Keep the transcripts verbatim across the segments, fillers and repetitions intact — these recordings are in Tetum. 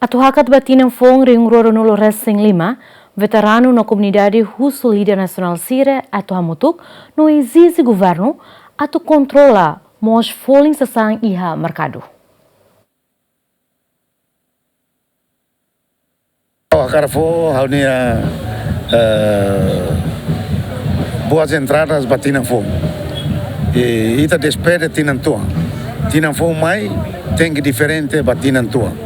Atu hakat ba tinan foun rihun rua ruanulu resin lima, veteranu no komunidade husu líder nasionál sira atu hamutuk no ezije governu atu kontrola mós folin sasán iha merkadu. Ha'u hakarak fó ha'u-nia, eh, boas entradas ba tinan foun. I ita despede tinan tuan. Tinan foun mai tenke diferente ba tinan tuan.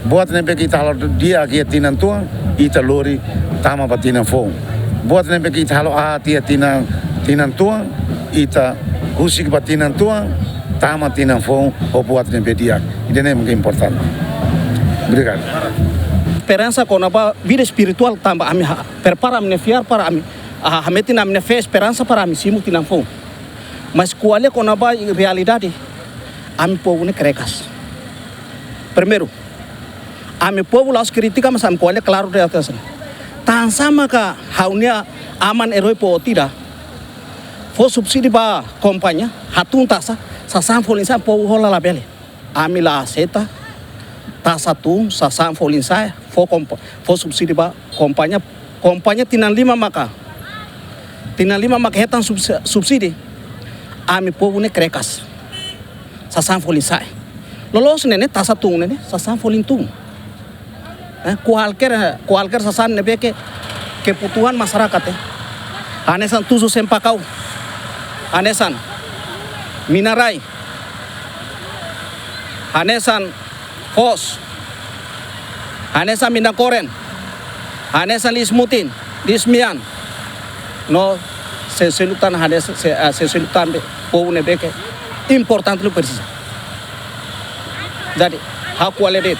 Buat ne'ebé ke ita halo di'ak iha tinan tuan, ita lori tama ba tinan foun. Buat ne'ebé ke ita halo aat iha tinan, tinan tuan, ita husik ba tinan tuan, tama tinan foun ho buat ne'ebé di'ak. Ida-ne'e mak importante. Obrigadu. Esperansa kona-ba vida espirituál tanba ami ha-, prepara ami-nia fiar para ami, ah, hametin ami-nia fé esperansa para ami simu tinan foun. Mas ko'alia kona-ba realidade, ami povu ne'e krekas. Primeiru, ami povu la'ós kritika, mas ami ko'alia klaru de'it hanesan ne'e. Tansá maka ha'u-nia aman eroi po'o tira fó subsídiu ba kompañia, hatún taxa, sasán folin sa'e povu hola labele. Ami la aseita, taxa tun, sasán folin sa'e, fó kompa-, fó subsídiu ba kompañia, kompañia tinan lima maka, tinan lima maka hetan subsi-, subsídiu, ami povu ne'e krekas. Sasán folin sa'e. Loloos ne'e ne'e, taxa tun ne'e ne'e, sasán folin tun. Eh, kualkér, kualkér sasán ne'ebé ke kebutuhan masyarakat, eh. Hanesan tusu sempakau. Hanesan mina-rai. Hanesan foos. Hanesan mina-korren. Hanesan liis-mutin, liis-mean. No se, seluk tan hanesan, se, ah, se, seluk tan be, povu ne'ebé ke importante liu presiza. Jadi, ha'u ko'alia de'it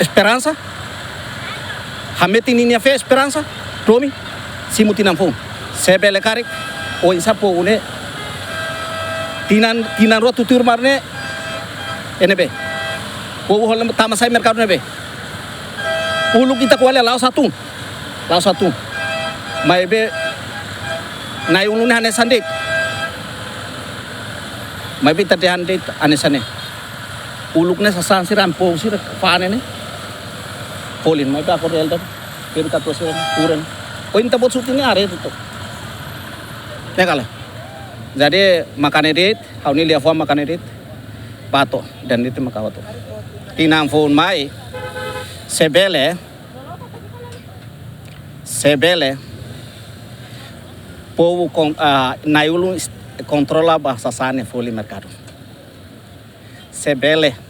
esperansa, hametin ninia fé esperansa, domin, simu tinan foun. Se bele karik, oinsá povu ne'e, tinan, tinan rua tutuir mai ne'e, iha ne'ebé. Povu hola tama sai merkadu ne'ebé. Uluk ita ko'alia la'ós hatún. La'ós hatún. Maibé, na'i-ulun ne'e hanesan de'it. Maibé ita dehan de'it hanesan ne'e. Uluk ne'e sasán sira ami povu sira fa'an ne'e. Folin maibé agora realidade. Peri katuas sira, tuur ne'e. Ohin ita-boot suti ne'e haree de'it. Ne'e ka lae. Jadi, mak ne'e de'it, ha'u-nia liafuan mak ne'e de'it. Bá to'o, dehan de'it mak bá to'o. Tinan foun mai, se bele, se bele, povu kon-, ah, na'i-ulun est-, kontrola ba sasán ne'e folin merkadu. Se bele.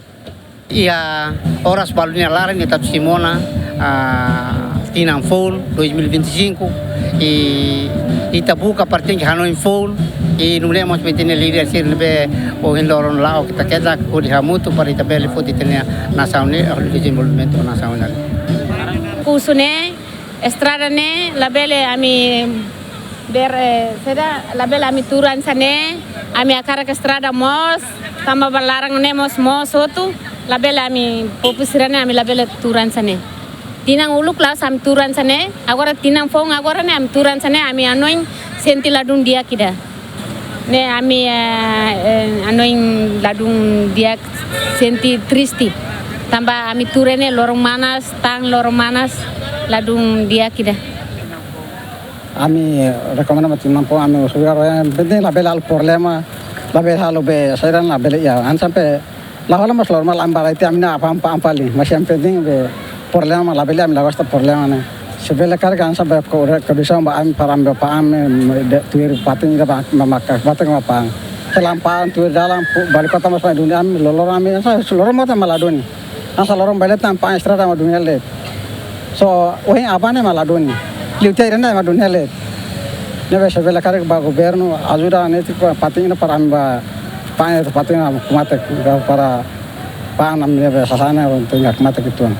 Iha oras balu nia laran ita atu simu ona, ah, tinan foun dois mil e vinte e cinco, i ita buka parte ke hanoin foun, i nune'e mós ita-nia líder sira ne'ebé ohin loron la'o ita ketak hodi hamutuk para ita bele foti ita-nia nasaun ne'e, hodi dezenvolvimentu nasaun ne'e. Husu ne'e, estrada ne'e labele ami ber, eh, saida, labele ami tuur hanesan ne'e, ami hakarak estrada moos, tanba ba laran ne'e mós moos hotu, labele ami povu sira ne'e ami labele tuur hanesan ne'e. Tinan uluk la'ós ami tuur hanesan ne'e, agora tinan foun agora ne'e ami tuur hanesan ne'e, ami hanoin sente ladún di'ak ida. Ne'e ami, eh, eh, hanoin ladún di'ak, sente triste. Tanba ami tuur ne'e loron manas, tan loron manas, ladún di'ak ida. Ami rekomenda ba tinan foun ami usugar, eh, penting labele halo problema, labele halo be saida labele iha. Hanesan be la hola mós normal, ami bá rai tiha ami-nia apá-apá fali. Mas yang penting be problema labele, ami la gosta problema ne'e. Se bele karik hanesan be ko-, kondisaun ba ami para ami bá pa'an, ami de-, tuir fatin ida ba, ma-, maka fatin ba pa'an. Se la pa'an tuir dalan pu-, Balikota mós mai duni ami, loroloron ami, hanesan loroloron mota mak la duni. Hanesan loron balu tan pa'an estrada mak duni hela de'it. So, ohin aban ne'e mak la duni. Liu tiha ida-ne'e mak duni hela de'it. Ne'ebé se bele karik ba governu ajuda netik pa-, fatin ida para ami bá pa'an, fatin ida mak mate, para pa'an ami ne'ebé sasán ne'e tenke mate uitoan.